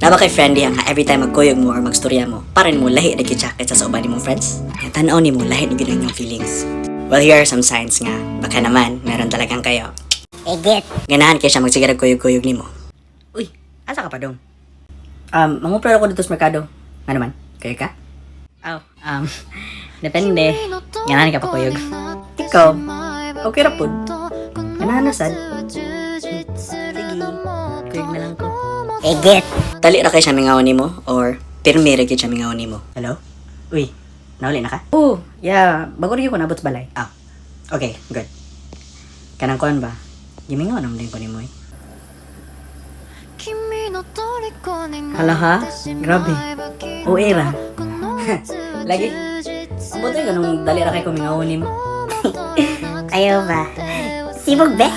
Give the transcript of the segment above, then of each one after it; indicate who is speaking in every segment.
Speaker 1: Naa ba kay friend diha nga every time magkuyog mo or magstorya mo, para nimo lahi ra gyud siya kaysa sa uban nimong friends? Nga tan-aw nimo, lahi na gyud ang inyong feelings. Well, here are some signs nga baka naman meron talagang kayo.
Speaker 2: Igit.
Speaker 1: Ganahan kay siya magsigarag kuyog-kuyog nimo. Uy, asa ka pa dong? Mangupra ako dito sa merkado. Ano man? Kayo ka? Oh, depende. Ganahan ka pa kuyog? Ikaw, okay ra pud. Ganahan na sad. Sige, kuyog na lang ko.
Speaker 2: Igit.
Speaker 1: Dali ra kay siya mingaw nimo or pirmi ra gyud siya mingaw nimo? Hello? Uy, nauli na ka? Oh, yeah, bago rin ko nabot sa balay. Ah, okay, good. Kanang kuan ba? Gimingaw naman din ko nimo eh.
Speaker 3: Hala ha? Grabe.
Speaker 1: O era. Lagi. Ang buti ganung dali ra kay ko mingaw nimo.
Speaker 2: Ayaw ba? Sibog be?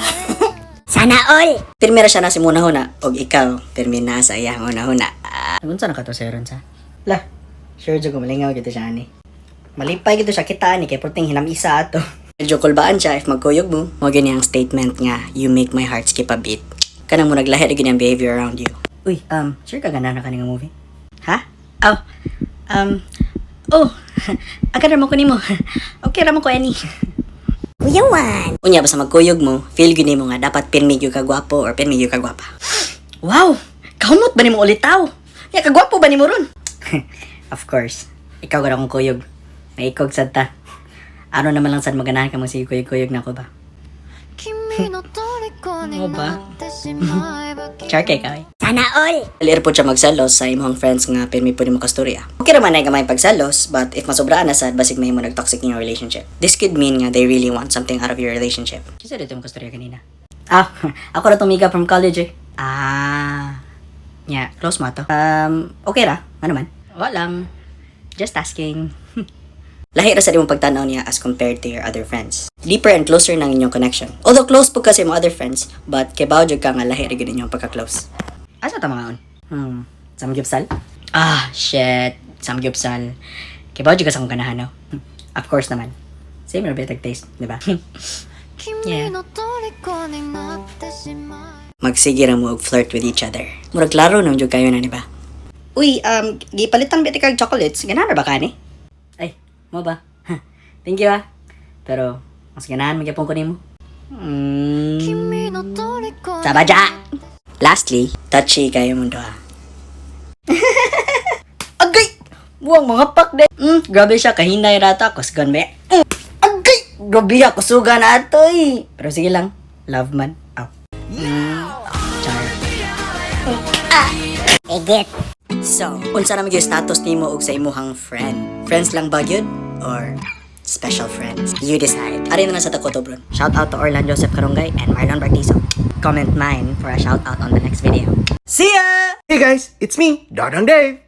Speaker 2: Sana all.
Speaker 1: Pirmi ra siya na si muna huna og ikaw pirmi na sa iyang una-huna. Ah, unsa na ka to sir sa? Lah, sure jud ko malingaw gito siya ani. Malipay gito siya kita ani kay perting hinamisa ato. Medyo kulbaan siya if magkuyog mo. Mo gani ang statement nga, "You make my heart skip a beat." Kanang mo naglahi ra gyud ang behavior around you. Uy, sure ka ganahan ka nga movie? Ha? Oh, oh, agad ra mo ko nimo. Okay ra mo ko ani.
Speaker 2: Kuya Juan.
Speaker 1: Unya basta magkuyog mo, feel gyud nimo nga dapat pirmi gyud ka gwapo or pirmi gyud ka gwapa. Wow! Kahumot ba nimo ulitaw? Ya kagwapo ba nimo ron? Of course. Ikaw gud akong kuyog. Maikog sad ta. Ano naman lang sad maganahan ka mo sige kuyog-kuyog na ko ba? Mo ba? Char kay ka eh.
Speaker 2: Sana all.
Speaker 1: Dali po siya magselos sa imong friends nga pirmi po nimo kastorya. Okay ra man ay gamay pagselos, but if masobraan na sad, basig mahimo nag-toxic inyong relationship. This could mean nga they really want something out of your relationship. Kinsa dito mo kastorya ganina? Ah, ako ra tumiga from college eh. Ah. Yeah, close mo to. Okay ra. Ano man? Wala lang. Just asking. Lahi ra sa imong pagtanaw niya as compared to your other friends. Deeper and closer ng inyong connection. Although close po kasi mga other friends, but kibaw jud ka nga lahi ra gyud inyong pagka-close. Asa ta mangaon? Samgyupsal? Ah, shit. Samgyupsal. Kibaw jud ka sa akong ganahan, no? Of course naman. Same ra bitag taste, di ba? Yeah. Magsige ra mo og flirt with each other. Murag klaro nang jud kayo na, di ba? Uy, gipalitan ba kag chocolates? Ganahan ra ba ka ni? Ay, mo ba? Thank you ah. Pero, mas ganahan magyapon ko nimo. Sabadya! Lastly, touchy kayo mundo ha. Agay! Buwang mga pak de. Grabe siya, kahinay rata. Kusgan ba? Agay! Grabe siya, kusugan na ato eh. Pero sige lang, love man. Aw. Char.
Speaker 2: Igit.
Speaker 1: So, unsa naman gyud status nimo og sa imuhang friend? Friends lang ba gyud or special friends? You decide. Ari na lang sa takoto, bro. Shout out to Orlan Joseph Karungay and Marlon Bartiso. Comment mine for a shout out on the next video.
Speaker 4: See ya! Hey guys, it's me, Dodong Dave.